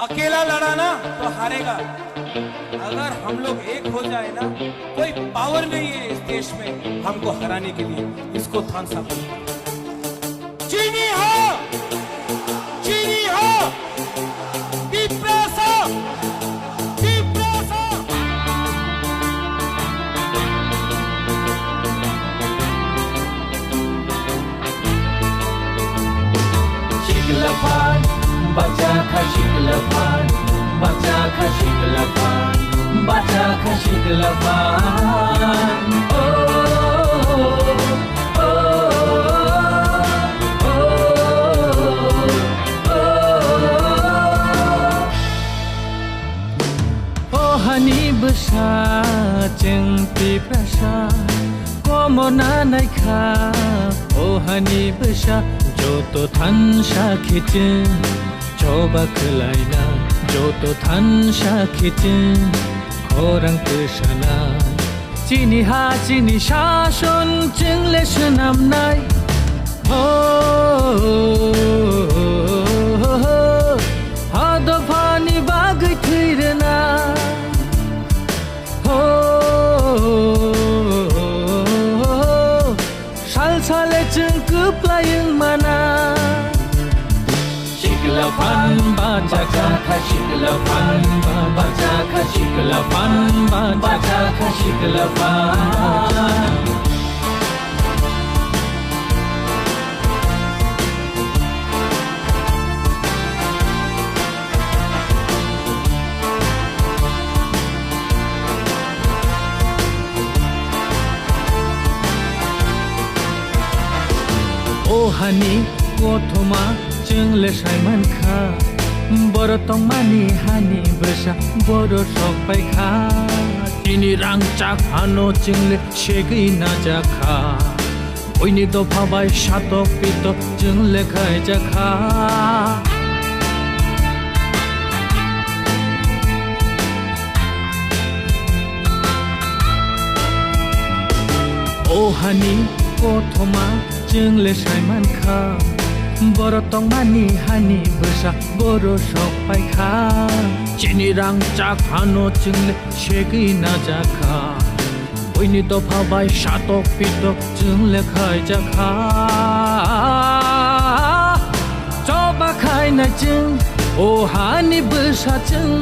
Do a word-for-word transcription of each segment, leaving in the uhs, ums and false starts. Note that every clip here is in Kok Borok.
अकेला लड़ा ना तो हारेगा। अगर हम लोग एक हो जाए ना, कोई पावर नहीं है इस देश में हमको हराने के लिए। इसको थान सा बोलो। Chini ho! Chini ho! Tiprasa! Tiprasa! Shikla phan, bacha kha shikla phan, bacha kha shikla phan, bacha kha shikla phan. Oh, oh, oh, oh, oh. O hani bwsa chwng Tiprasa komorna naikha. O hani bwsa joto thansa khe chwng choba khwlaina, joto thansa khe chwng khorang kwsana. Chini ha, chini sason, chwng le swnamnai. Ho, ha dophani bagwi thwi rwna. Ho, sal sale chwng kwplai wng mana. Shikla phan bacha kha, shikla phan bacha kha, shikla phan bacha kha, shikla phan. O hani kothoma chwng le sai man kha, borok tongmani hani bwsa borok sok pai kha. Chini rangchak hano chwng le segwi najak kha. Buini dopha bai satok pitok chwng le khaijak kha. O hani kothoma chwng le sai man kha, borok tongmani hani bwsa borok sok pai kha. Chini rangchak hano chwng le segwi najak kha. Buini dopha bai satok pitok chwng le khaijak kha. Choba khaina chwng, o hani bwsa chwng,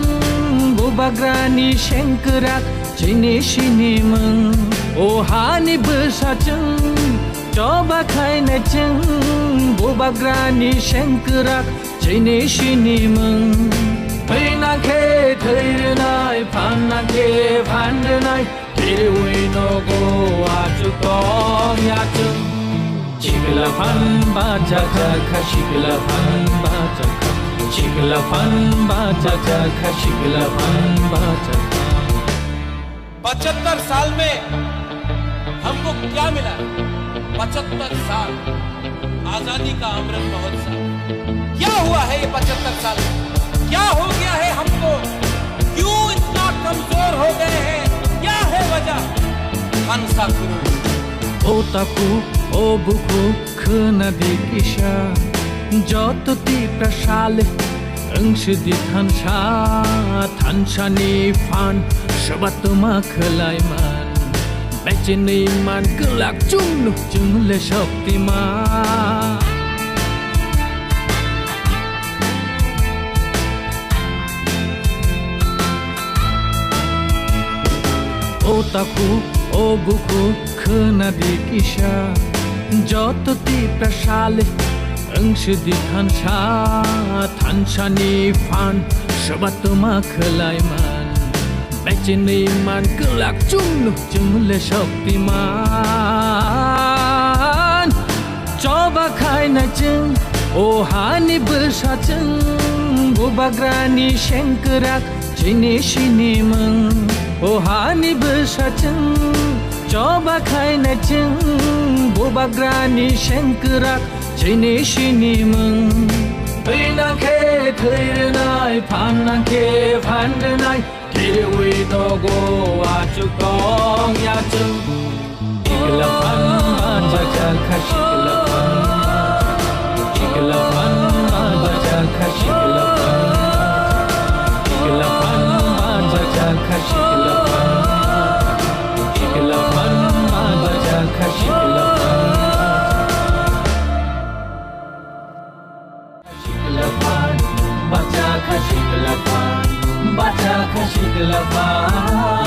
bubagrani sengkwrak chini sinimung. O hani bwsa chwng, choba khaina chwng, bubagrani sengkwrak chini sinimung. Thwina khe thwi rwnai, phanna khe phan rwnai, kiriwi nogo achuk tong ya chwng. Shikla phan bacha kha, shikla phan bacha kha, shikla phan bacha kha, shikla phan bacha kha. पचहत्तर साल में हमको क्या मिला? पचहत्तर साल आजादी का अमृत महोत्सव। क्या हुआ है ये पचहत्तर साल? क्या हो गया है हमको? क्यों इतना कमजोर हो गए हैं? क्या है वजह? Khan Sakuru. O taku, o buku, khwnadi kisa, joto Tiprasa le wngsidi thansa, thansani phan swbatuma khwlai man, bechini man kwlak chwngno chwng le shoktiman. O taku, o buku, khwnadi kisa, joto Tiprasa le wngsidi thansa, thansani phan swbatuma khwlai man, bechini man kwlak chwngno chwng le shoktiman. Choba khaina chwng, o hani bwsa chwng, bubagrani sengkwrak chini sinimung. O hani bwsa chwng, choba khaina chwng, bubagrani sengkwrak chini sinimung. Thwina khe thwi rwnai, phanna khe phan rwnai, kiriwi nogo achuk tong ya chwng. Shikla phan bacha kha, shikla phan, shikla phan bacha kha, shikla phan. Tikla ba